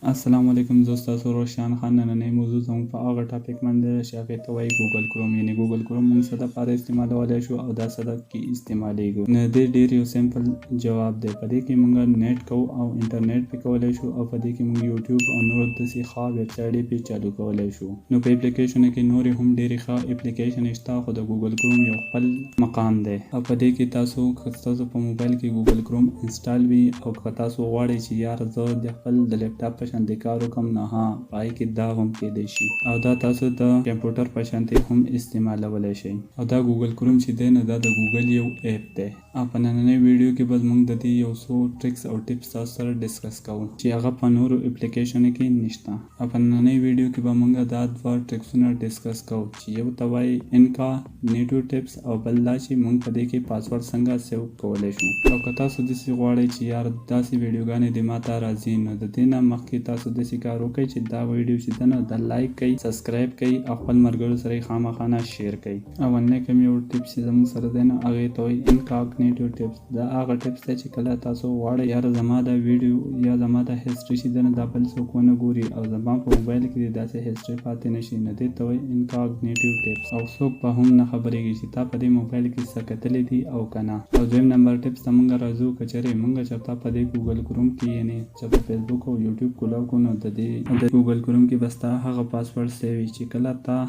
السلام علیکم، زه ستاسو روشان خان. نننۍ موضوع زموږ په هغه topic باندې ده چې هغې ته وایي ګوګل کروم، یعنې ګوګل کروم موږ څه دپاره استعمالولی شو او دا څه کې استعمالیږو. نو د دې ډېر یو simple جواب دی. په دې کې موږ net کوو او انټرنیټ پې کولی شو او په دې کې موږ یوټیوب او نور داسې ښه ویبسایټ پې چالو کولی شو. نو په اپلیکیشن کې نورې هم ډېرې ښه اپلیکیشن شته، خو د ګوګل کروم یو خپل مقام دی. او په دې کې تاسو که ستاسو په موبایل کې ګوګل کروم install وي او که تاسو غواړئ چې یار زه د خپل د لپټاپ په شانتې کار وکړم، نو ها په هغې کې دا هم کیدی شي او دا تاسو د کمپیوټر په شانتې هم استعمالولی شئ. او دا ګوګل کروم چې دی، نو دا د ګوګل یو app دی او په نننۍ ویډیو کې به موږ د دې یو څو tricks او tips تاسو سره discuss کوو چې هغه په نورو اپلیکیشنو کې نشته. او په نننۍ ویډیو کې به موږ دا دوه ټریکسونه discuss کوو چې یو ته وایي incognito tips او بل دا چې موږ په دې کې پاسورډ څنګه save کولی شو. او که تاسو داسې غواړئ چې یار داسې ویډیوګانې دې ماته راځي، نو د دې نه مخکې تاسو داسې کار وکړئ چې دا ویډیو چې ده نو دا like کړئ، subscribe کړئ او خپل ملګرو سره یې خامخا نه share کړئ. اولنی کوم یو tips چې زموږ سره دی، نو هغې ته وایي incognito tips. دا هغه tips دی چې کله تاسو غواړئ یار زما دا ویډیو یا زما دا history چې ده نو دا بل څوک ونه ګوري او زما په موبایل کې دې داسې history پاتې نه شي، نو دې ته وایي incognito tips او څوک به هم نه خبرېږي چې تا په دې موبایل کې څه کتلي دي او که نه. او دویم نمبر tips ته مونږ راځو. که چېرې مونږ چېرته په دې ګوګل کروم کې، یعنې چېرته فیسبوک او یوټیوب کولاو کړو، نو د دې د ګوګل کروم کې به ستا هغه password save وي چې کله تا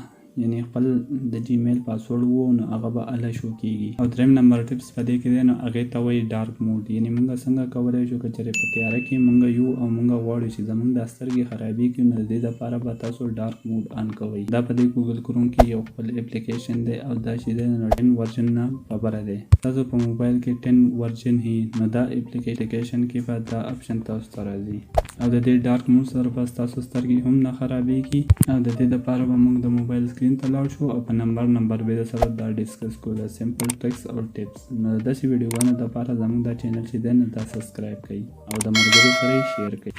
یعنی خپل د جیمیل پاسورډ وو، نو هغه به هله شو کیږي. او دریم نمبر tips په دې کې دی، نو هغې ته وایي dark mode، یعنی مونږ څنګه کولی شو که چېرې په تیاره کې مونږ یو او مونږ غواړو چې زمونږ دا سترګې خرابیږي، نو د دې دپاره به تاسو dark mode on کوئ. دا په دې ګوګل کروم کې یو خپل اپلیکیشن دی او دا چې دی نو 10 version نه خبره دی. تاسو په موبایل کې 10 version هي، نو دا اپلیکیشن کې به دا option تاسو ته راځي او د دې dark mode سره به ستاسو سترګې هم نه خرابیږي. او د دې دپاره به موږ د موبایل screen ته لاړ شو او په نمبر نمبر به د سره دا discuss کوو، دا simple tricks او tips. نو د داسې ویډیوګانو دپاره زموږ دا channel چې دی نو دا subscribe کړئ او د ملګرو سره یې share کړئ.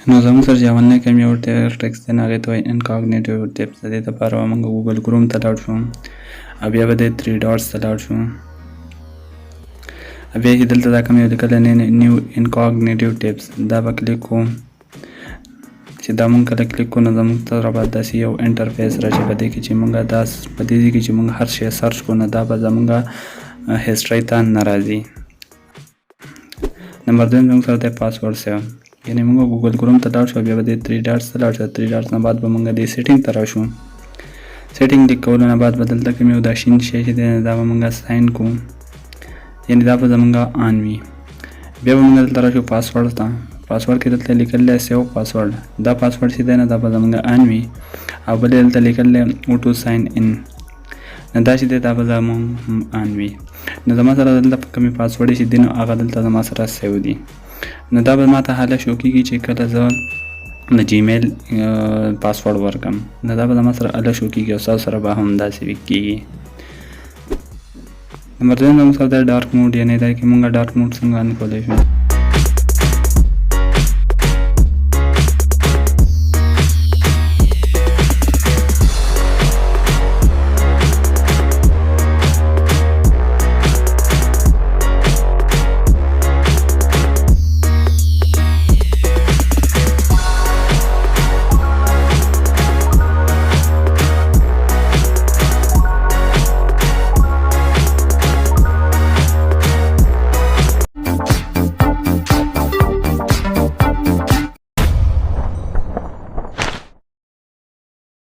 نو زموږ سره چې اولنی کوم یو tricks دی، نو هغې ته وایي incognito tips. د دې دپاره به موږ ګوګل کروم ته لاړ شو او بیا به د three dots ته لاړ شو او بیا چې دلته دا کوم یو لیکلی new incognito tips، دا به کلیک کړو. چې دا مونږ کله کلیک کړو، نو زموږ سره به داسې یو interface راشي. په دې کې چې مونږ دا په دې ځای کې چې مونږ هر شی search کړو، نو دا به زمونږ history ته نه راځي. نمبر دویم زموږ سره دی password save، یعنی موږ ګوګل کروم ته لاړ شو، بیا به دې three dots ته لاړ شو. three dots نه بعد به موږ دې setting ته راشو. setting کلیک کولو نه بعد به دلته کوم یو دا شین شی چې دی، دا به موږ sign کوو، یعنی دا به زموږ on وي. بیا به موږ دلته راشو پاسورډ ته. پاسورډ کې دلته لیکل دی save password. دا پاسورډ چې دی نو دا به زموږ on وي او بل دلته لیکل دی auto sign in، نو دا چې دی دا به زموږ هم on وي. نو زما سره دلته په کومې پاسورډ چې دی، نو هغه دلته زما سره save دي، نو دا به ماته هله شو کېږي چې کله زه د جیمیل پاسورډ ورکم، نو دا به زما سره هله شو کېږي او ستاسو سره به هم داسې کېږي. نمبر دویم زموږ سره دی dark mode، یعنې دا کې مونږ dark mode څنګه on کولی شو.